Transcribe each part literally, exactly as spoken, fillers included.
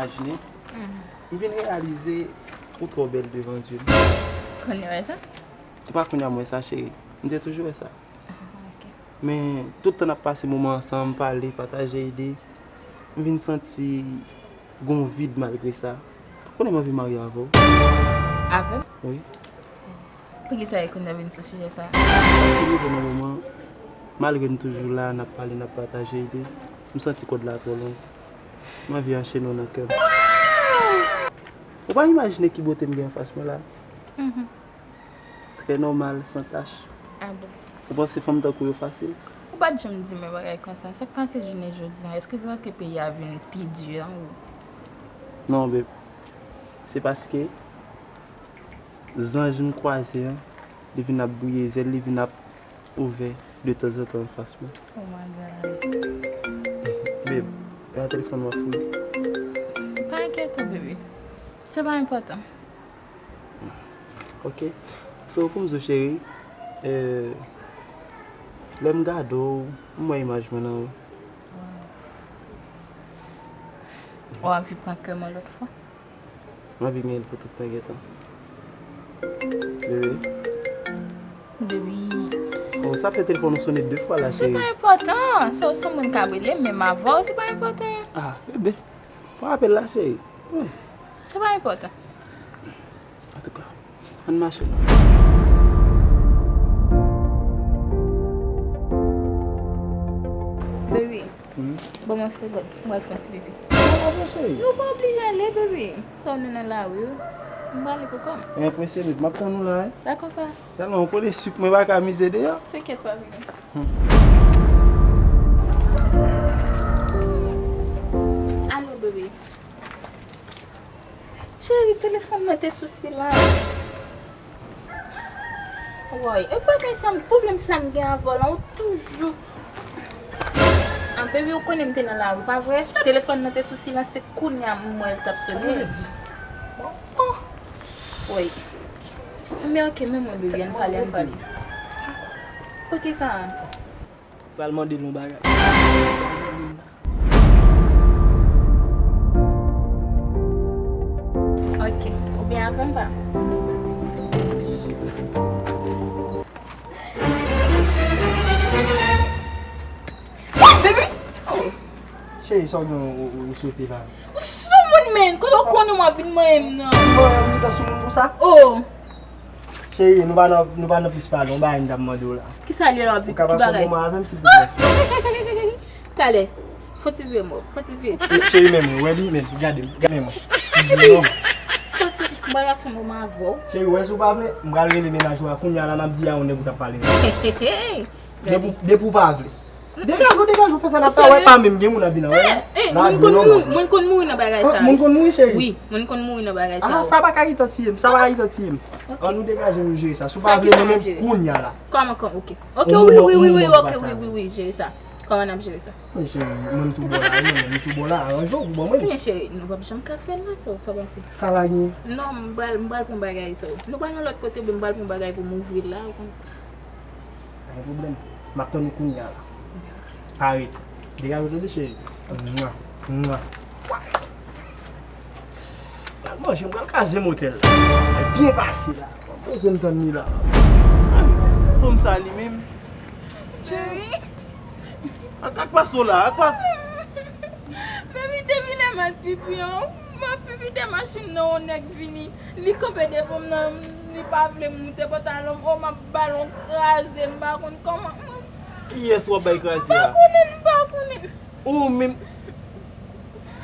Imajine, m vin reyalize ou twò bèl devan zye m. Kounye a w wè sa? E pa kounye a m wè sa, cheri. M te toujou wè sa. Ah, ok. Men tout tan n ap pase moman ansanm, pale, pataje ide, m vin santi gon vid malgre sa. Ou konnen m anvi marye avè w. Avè m? Wi. Poukisa e kounye a vin sou sijè sa a? Paske m rive nan moman, malgre n toujou la, n ap pale, n ap pataje ide, m santi kòd la twò long. M anvi anchene w nan kè m. Ou pa imajine ki bote m gen anfas mwen la. Mhm. Trè nòmal, san tach. Ah bon? Ou panse fanm tankou yo fasil? Ou pa t janm di mwen bagay konsa. Sa k pase jounen jodi a? Èske se paske peyi a vin pi di an ou? Non, babe. Se paske zanj m kwaze an, li vin ap bouye zèl, li vin ap ouvè detanzantan anfas mwen. Oh my God. Babe, gade telefòn mwen fwiz. Pa enkyete w, baby. Se pa enpòtan. Ok. So, pou m di w, cheri, eh, lè m gade w, m wè imaj mwen nan ou. Wow. Ou anvi pran kè m yon lòt fwa? M anvi genyen l pou tout tan gentan. Bebe. Bebe. Oh, sa fè telefòn ou sonnen de fwa la, cheri. Se pa enpòtan. Se, se yon moun k ap rele m, menm avè w, se pa enpòtan. Ah, bebe. Pran apèl la, cheri. Hmm. Se pa enpòtan. Antouka, ann mache. Baby, hmm? Ban m yon segonn, mwen al fè yon ti pipi. Non, non, non, cheri. Nou pa oblije ale, baby. Sa w nan lari, m prale pou kò m. Enpresyone, m ap tann ou la, wi. Dakò, pa. Tèlman ou kole sik, mwen pa ka mize deyò. Te enkyèt, pa vini. Hmm. Alo, bebe. Cheri, telefòn nan te sou silans. Woy, e bagay sa m, pwoblèm sa m gen avè w la, ou toujou. Ah, bebe, ou konnen m te nan lari, pa vre? Telefòn nan te sou silans, se kounye a m wè l t ap sonnen. Sa vle di? Oh. Woy. Men ok, men mwen, bebe, ann pale, ann pale. Poukisa? Pral mande l yon bagay. Ok, oubyen avè m pa. Baby! Oh. Cheri, sa w gen ou, ou, ou sote la? Ou sou moun, men! Kote w konnen w ap vin manyen m nan? Ou gentan sou moun pou sa? Oh! Cheri, nou pa nan, nou pa nan plis pale, yon bagay m t ap mande w la. Kisa l ye la, ki bagay? Ou ka pase yon moman avè m, silvouplè? Talè. Fon ti vye mo, fon ti vye. Eh, cheri, men mwen, wè li, men gade m, gade men mwen. M pral pase yon moman avè w. Cheri, wè si w pa vle, m pral rele mennaj ou a kounye a la, m ap di a yon nèg ou t ap pale. Depi, depi w pa vle. Degaje w, degaje w, fè sa n ap fè, wè pa menm gen moun ap vin an, wè. Eh, eh, moun konn mouri, moun konn mouri nan bagay sa. Moun konn mouri, cheri? Wi, moun konn mouri nan bagay sa. Ah, sa pa ka itantiye m, sa pa ka itantiye m. Ok. Ann nou degaje nou jere sa. Si w pa vle, mwen menm kounye a la. Kòman, kòman, ok. Ok, wi, wi, wi, wi, ok, wi, wi, wi, jere sa. Kòman n ap jere sa? Men cheri, mwen m tou bon la, wi, mwen m tou bon la, aranje w pou ban mwen. Men cheri, nou p ap janm ka fè l la, sa w, sa w panse? Sa la gen? Non, m pral, m pral pran bagay sa w. Nou pral nan lòt kote, oubyen m pral pran bagay pou m ouvri l la, ou konn. Pa gen pwoblèm. M ap tann ou kounye a la. Pare. Degaje w tande, cheri. Mwa, mwa. Pral manje, m pral kraze motèl la. Pral byen pase la. Poze m tann li la. Fanm sa li menm. Cheri. Ak, ak pase w la, ak pase. Baby, depi lè m al pipi an, m ap pipi dè machin nan, yon nèg vini, li kanpe devan m nan, li pa vle m moute pantalon m, o m ap ba l yon kraze, m pa konn kòman. Kiyès w ap bay kraze a? M pa konnen, m pa konnen. Ou menm.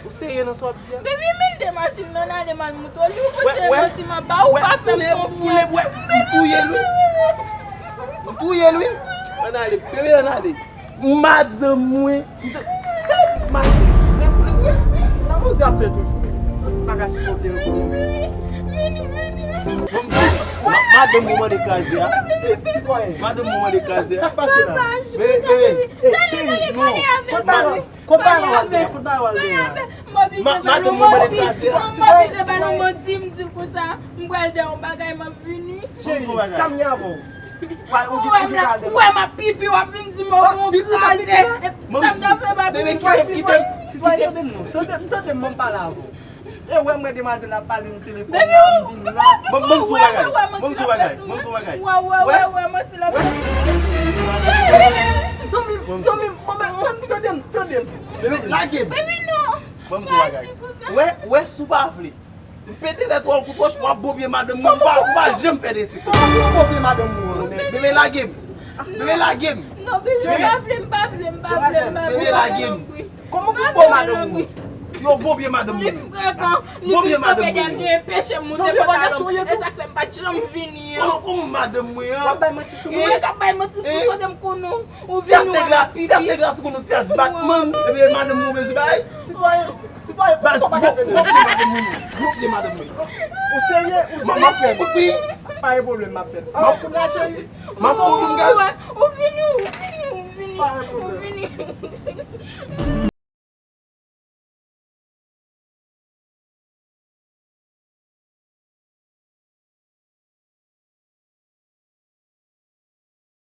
Ou serye nan sa w ap di a? Baby, men de machin nan ale m al moute w li, ou panse manti m ap ba ou, ou pa fè m konfyans. M touye l wi. M touye l wi. Ann ale, bebe, ann ale. Madanm mwen. Madanm mwen. Sa manzè ap fè toujou? Santi m pa ka sipòte ankò. Bon, ma-, madanm mwen mande kraze a. Eh, sitwayen. Madanm mwen mande kraze a. Sa k pase la? Bebe, bebe. Eh, cheri, non. Kot bagay w al dèyè? Kot bagay w al dèyè? M oblije ba nou manti. M oblije ba nou manti, m di l konsa, m pral dèyè yon bagay, m ap vini. Cheri, sa m gen avè w? Ou wè m la, ou wè m ap pipi, w ap vin di m ou kraze. Sa m ta fè pa pipi. Sitwayen, tande m non. Tande m, tande m, ban m pale avè w. E wè mwen demwazèl la ap pale m telefòn la, m vin la. Ban m, ban m di w bagay. Ban m di w bagay. Ban m di w bagay. Wè, wè, wè, wè, manti la. Zanmi m, zanmi m, ban m, ban m, tande m, tande m. Bebe, lage m. Baby, non. Ban m di w bagay. Wè, wè, si w pa vle. M pete tèt ou a kout wòch, w ap bon vye madanm mwen, ou pa, ou pa janm fè respè. Kòman pou w bon vye madanm mwen? Bebe, lage m. Bebe, lage m. Non, bebe, m pa vle, m pa vle, m pa vle, m pa vle. Bebe, lage m. Kòman pou w bon madanm mwen? Yo bon vye madanm mwen. Li frekan, li vin kanpe dèyè m, li anpeche m moute pantalon m. E sa k fè m pa t janm vini an. Kòman, kòman madanm mwen an? W ap bay manti sou mwen. Mwen k ap bay manti sou ou, tande m konnen w. Ou vini w ap pipi. Ti as nèg la sou konnen w, ti as Batman. Ebyen madanm mwen bezwen bay. Sitwayen, sitwayen, poukisa w pa ka tande? Bon vye madanm mwen. Bon vye madanm mwen. Ou serye? Ou serye? M ap fè kout pi. Pa gen pwoblèm, m ap fè. An, kounye a, cheri. M ap fè w gaz. Ou vini, ou vini, ou vini. Pa gen pwoblèm. Ou vini.